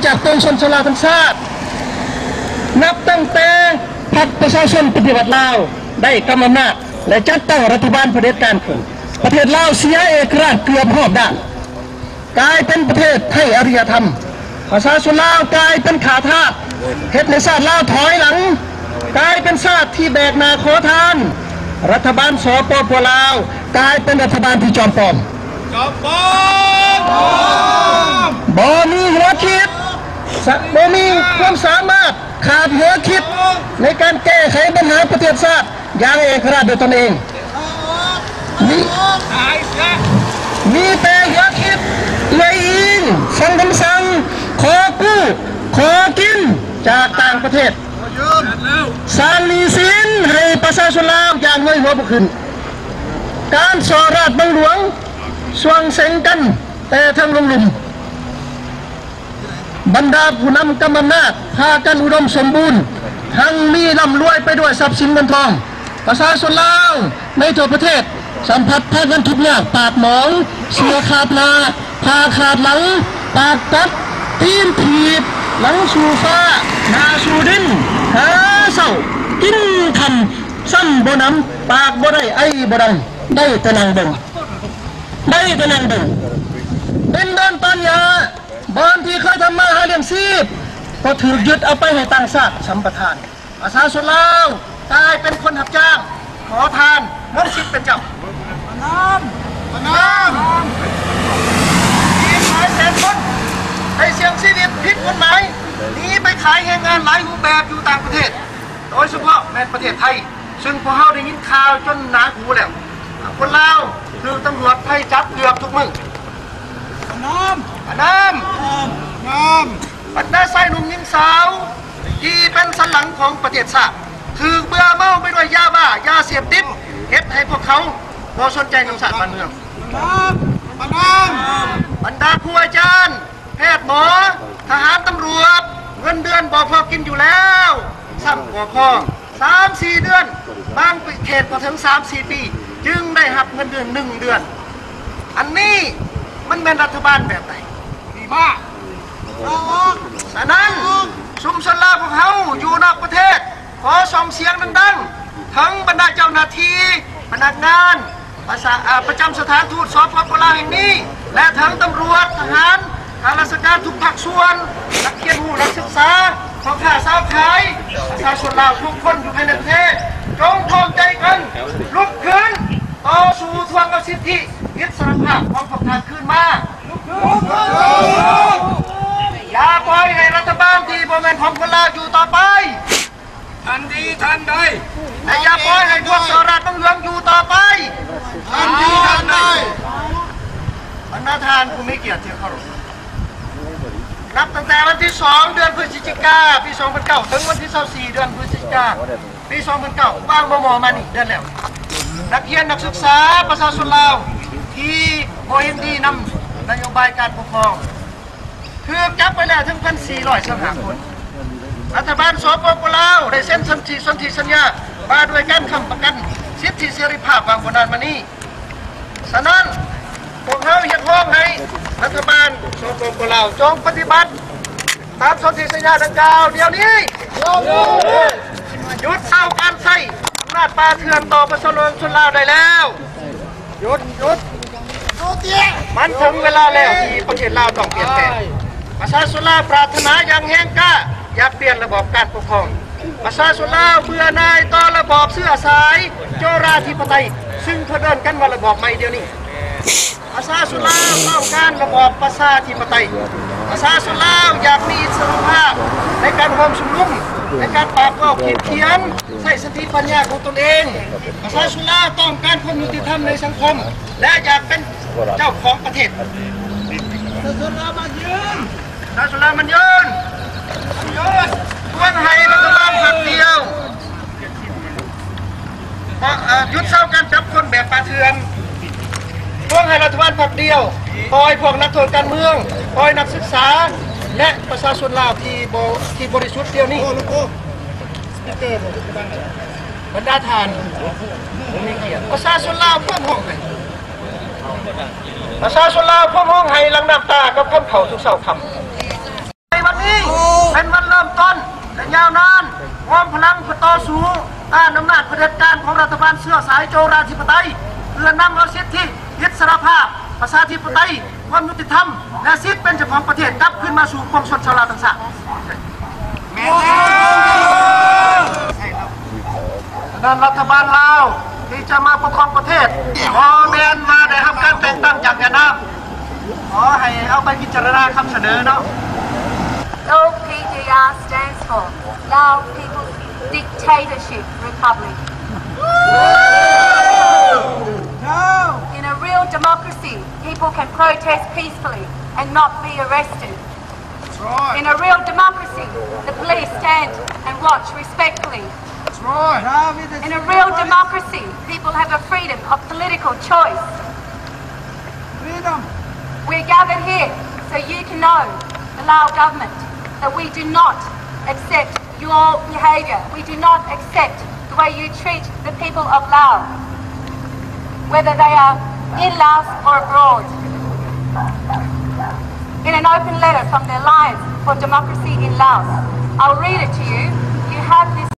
ຈາກປວງຊົນຊາວລາວທັງຊາດ. ນັບຕັ້ງແຕ່ພັກປະຊາຊົນປະຕິວັດລາວໄດ້ກຳອຳນາດ ແລະ ຈັດຕັ້ງລັດຖະບານຜະເດັດການຂຶ້ນ, ປະເທດລາວເສຍເອກະລາດເກືອບຮອບດ້ານ. ກາຍເປັນປະເທດໄຮ້ອາລິຍະທຳ. ປະຊາຊົນລາວກາຍເປັນຂ້າທາດ, ເຮັດໃຫ້ຊາດລາວຖອຍຫຼັງ, ກາຍເປັນຊາດທີ່ແບກໜ້າຂໍທານ. ລັດຖະບານ ສປປ ລາວ ກາຍເປັນລັດຖະບານທີ່ຈອມປອມ, ຈອມປອມ, ບໍ່ມີຫົວຄິດ, ສະ ບໍ່ມີຄວາມສາມາດ, ຂາດຫົວຄິດໃນການແກ້ໄຂບັນຫາປະເທດຊາດ ຢ່າງເອກະລາດດ້ວຍຕົນເອງ. ມີ ມີແຕ່ເຮືອຄິດເອື້ອຍອີງ, ຟັງຄຳສັ່ງ, ຂໍກູ້, ຂໍກິນຈາກຕ່າງປະເທດ, ສ້າງໜີ້ສິນໃຫ້ປະຊາຊົນລາວຢ່າງເງີຍຫົວບໍ່ຂຶ້ນ. ການສໍ້ລາດບັງຫຼວງ, ສ່ວງເສັງກັນແຕ່ເທິງລົງລຸ່ມ. ບັນດາຜູ້ນຳກຳອຳນາດພາກັນອຸດົມສົມບູນ, ຮັ່ງມີລ່ຳລວຍໄປດ້ວຍຊັບສິນເງິນທອງ. ປະຊາຊົນລາວໃນທົ່ວປະເທດສຳຜັດພາກັນທຸກຍາກປາກໝອງ, ເສື້ອຂາດໜ້າ, ຜ້າຂາດຫຼັງ, ປາກຕັດ, ຕີນຖີບ, ຫຼັງສູ່ຟ້າ, ໜ້າສູ່ດິນ, ຫາເຊົ້າ, ກິນຄ່ຳ, ຊ້ຳບໍ່ໜຳ, ປາກບໍ່ໄດ້, ໄອບໍ່ດັງ, ໄດ້ແຕ່ນັ່ງເບິ່ງ, ໄດ້ແຕ່ນັ່ງເບິ່ງ. ດິນດອນປ່າຫຍ້າ ບ່ອນທີ່ເຄີຍທຳມາຫາລ້ຽງຊີບ ກໍຖືກຍຶດເອົາໄປໃຫ້ຕ່າງຊາດສຳປະທານ. ປະຊາຊົນລາວກາຍເປັນຄົນຮັບຈ້າງ, ຂໍທານ, ໝົດສິດເປັນເຈົ້າ. ປະນາມ, ປະນາມ. ອີກຫຼາຍແສນຄົນໄດ້ສ່ຽງຊີວິດຜິດກົດໝາຍ, ໜີໄປຂາຍແຮງງານຫຼາຍຮູບແບບຢູ່ຕ່າງປະເທດ, ໂດຍສະເພາະແມ່ນປະເທດໄທ. ຊຶ່ງພວກເຮົາໄດ້ຍິນຂ່າວຈົນໜາຫູແລ້ວ, ຄົນລາວຖືກຕຳຫຼວດໄທຈັບເກືອບທຸກມື້. ປະນາມ, ປະນາມ, ປະນາມ. ບັນດາຊາຍໜຸ່ມຍິງສາວທີ່ເປັນສັນຫຼັງຂອງປະເທດຊາດ ຖືກເບື່ອເມົາໄປດ້ວຍຢາບ້າ, ຢາເສບຕິດ, ເຮັດໃຫ້ພວກເຂົາບໍ່ສົນໃຈນຳຊາດບ້ານເມືອງ. ປະນາມ, ປະນາມ. ບັນດາຄູອາຈານ, ແພດໝໍ, ທະຫານ, ຕຳຫຼວດ, ເງິນເດືອນບໍ່ພໍກິນຢູ່ແລ້ວ, ຊ້ຳບໍ່ພໍສາມສີ່ເດືອນ, ບາງເຂດກໍເຖິງສາມສີ່ປີ ຈຶ່ງໄດ້ຮັບເງິນເດືອນໜຶ່ງເດືອນ. ອັນນີ້ມັນແມ່ນລັດຖະບານແບບໃດ? ດີມາກ. ສະນັ້ນ, ຊຸມຊົນລາວພວກເຮົາຢູ່ນອກປະເທດ ຂໍສົ່ງສຽງດັງໆ ເຖິງບັນດາເຈົ້າໜ້າທີ່, ພະນັກງານ, ປະຊາ ອາ ປະຈຳສະຖານທູດ ສປປ ລາວ ແຫ່ງນີ້ ແລະ ເຖິງຕຳຫຼວດ, ທະຫານ, ຂ້າລາຊະການທຸກພາກສ່ວນ, ນັກຮຽນຮູ້, ນັກສຶກສາ, ພໍ່ຄ້າຊາວຂາຍ, ປະຊາຊົນລາວທຸກຄົນຢູ່ພາຍໃນປະເທດ, ຈົ່ງພ້ອມໃຈກັນລຸກຂຶ້ນຕໍ່ສູ້ທວງເອົາສິດທິອິດສະຫຼະພາບຂອງພວກທ່ານຄືນມາ. ຢ່າປ່ອຍໃຫ້ລັດຖະບານທີ່ບໍ່ແມ່ນຂອງຄົນລາວຢູ່ຕໍ່ໄປ. ທັນທີທັນໃດ. ແລະ ຢ່າປ່ອຍໃຫ້ພວກສໍ້ລາດບັງຫຼວງຢູ່ຕໍ່ໄປ. ທັນທີທັນໃດ. ບັນດາທ່ານຜູ້ມີກຽດທີ່ເຄົາລົບ, ນັບຕັ້ງແຕ່ວັນທີສອງ ເດືອນພຶສຈິກາ ປີສອງພັນເກົ້າ ເຖິງວັນທີຊາວສີ່ ເດືອນພຶສຈິກາ ປີສອງພັນເກົ້າ ຫວ່າງມໍ່ໆມານີ້ເດືອນແລ້ວ, ນັກຮຽນ, ນັກສຶກສາ, ປະຊາຊົນລາວທີ່ບໍ່ເຫັນດີນຳນະໂຍບາຍການປົກຄອງ ຖືກຈັບໄປແລ້ວເຖິງ ໜຶ່ງພັນສີ່ຮ້ອຍຊາວຫ້າຄົນ. ລັດຖະບານ ສປປ ລາວ ໄດ້ເຊັນສັນທິ ສົນທິສັນຍາວ່າດ້ວຍການຄ້ຳປະກັນສິດທິເສລີພາບຫວ່າງບໍ່ນານມານີ້. ສະນັ້ນ, ພວກເຮົາຮຽກຮ້ອງໃຫ້ລັດຖະບານ ສປປ ລາວ ຈົ່ງປະຕິບັດຕາມສົນທິສັນຍາດັ່ງກ່າວດຽວນີ້. ຢຸດເອົາການໃຊ້ອຳນາດປ່າເຖື່ອນຕໍ່ປະຊາຊົນລາວໄດ້ແລ້ວ. ຢຸດ, ຢຸດ. ມັນເຖິງເວລາແລ້ວທີ່ປະເທດລາວຕ້ອງປ່ຽນແປງ. ປະຊາຊົນລາວປາດຖະໜາຢ່າງແຮງກ້າ ຢາກປ່ຽນລະບອບການປົກຄອງ. ປະຊາຊົນລາວເບື່ອໜ່າຍຕໍ່ລະບອບເຊື້ອສາຍໂຈລາທິປະໄຕ, ຊຶ່ງເພິ່ນເອີ້ນກັນວ່າລະບອບໃໝ່ດຽວນີ້. ປະຊາຊົນລາວຕ້ອງການລະບອບປະຊາທິປະໄຕ. ປະຊາຊົນລາວຢາກມີອິດສະຫຼະພາບໃນການຮ່ວມຊຸມນຸມ, ໃນການປາກເວົ້າ, ຂີດຂຽນ, ໃຊ້ສະຕິປັນຍາຂອງຕົນເອງ. ປະຊາຊົນລາວຕ້ອງການຄວາມຍຸຕິທຳໃນສັງຄົມ ແລະ ຢາກເປັນເຈົ້າຂອງປະເທດ. ປະຊາຊົນລາວໝັ້ນຍືນ. ປະຊາຊົນລາວໝັ້ນຍືນ. ຄວນໃຫ້ລັດຖະບານພັກດຽວ ເອີ ຢຸດເຊົາການຈັບຄົນແບບປ່າເຖື່ອນ. ຄວນໃຫ້ລັດຖະບານພັກດຽວ ປ່ອຍພວກນັກໂທດການເມືອງ, ປ່ອຍນັກສຶກສາ ແລະ ປະຊາຊົນລາວທີ່ບໍ່ ທີ່ບໍລິສຸດດຽວນີ້. ບັນດາທ່ານຜູ້ມີກຽດ, ປະຊາຊົນລາວພວມຮ້ອງໄຫ້. ປະຊາຊົນລາວພວມຮ້ອງໄຫ້ຫຼັ່ງນ້ຳຕາກັບຄຳເຂົ້າທຸກເຊົ້າຄ່ຳ. ໃນວັ ມັນເລີ່ມຕົ້ນ ແລະ ຍາວນານ, ຮວມພະລັງເພື່ອຕໍ່ສູ້ຕ້ານອຳນາດຜະເດັດການຂອງລັດຖະບານເຊື້ອສາຍໂຈລາທິປະໄຕ ເພື່ອນຳເອົາສິດທິ ອິດສະຫຼະພາບ, ປະຊາທິປະໄຕ, ຄວາມຍຸຕິທຳ ແລະ ສິດເປັນເຈົ້າຂອງປະເທດກັບຄືນມາສູ່ປວງຊົນຊາວລາວທັງຊາດ. ສະນັ້ນລັດຖະບານລາວທີ່ຈະມາປົກຄອງປະເທດ ບໍ່ແມ່ນວ່າໄດ້ຮັບການແຕ່ງຕັ້ງຈາກຫວຽດນາມ. ຂໍໃຫ້ເອົາໄປພິຈາລະນາຄຳສະເໜີເນາະ. L P D R stands for Lao People's Dictatorship Republic. In a real democracy, people can protest peacefully and not be arrested. In a real democracy, the police stand and watch respectfully. In a real democracy, people have a freedom of political choice. We're gathered here so you can know, the Lao government, that we do not accept your behaviour. We do not accept the way you treat the people of Laos, whether they are in Laos or abroad. In an open letter from the Alliance for Democracy in Laos, I'll read it to you. You have this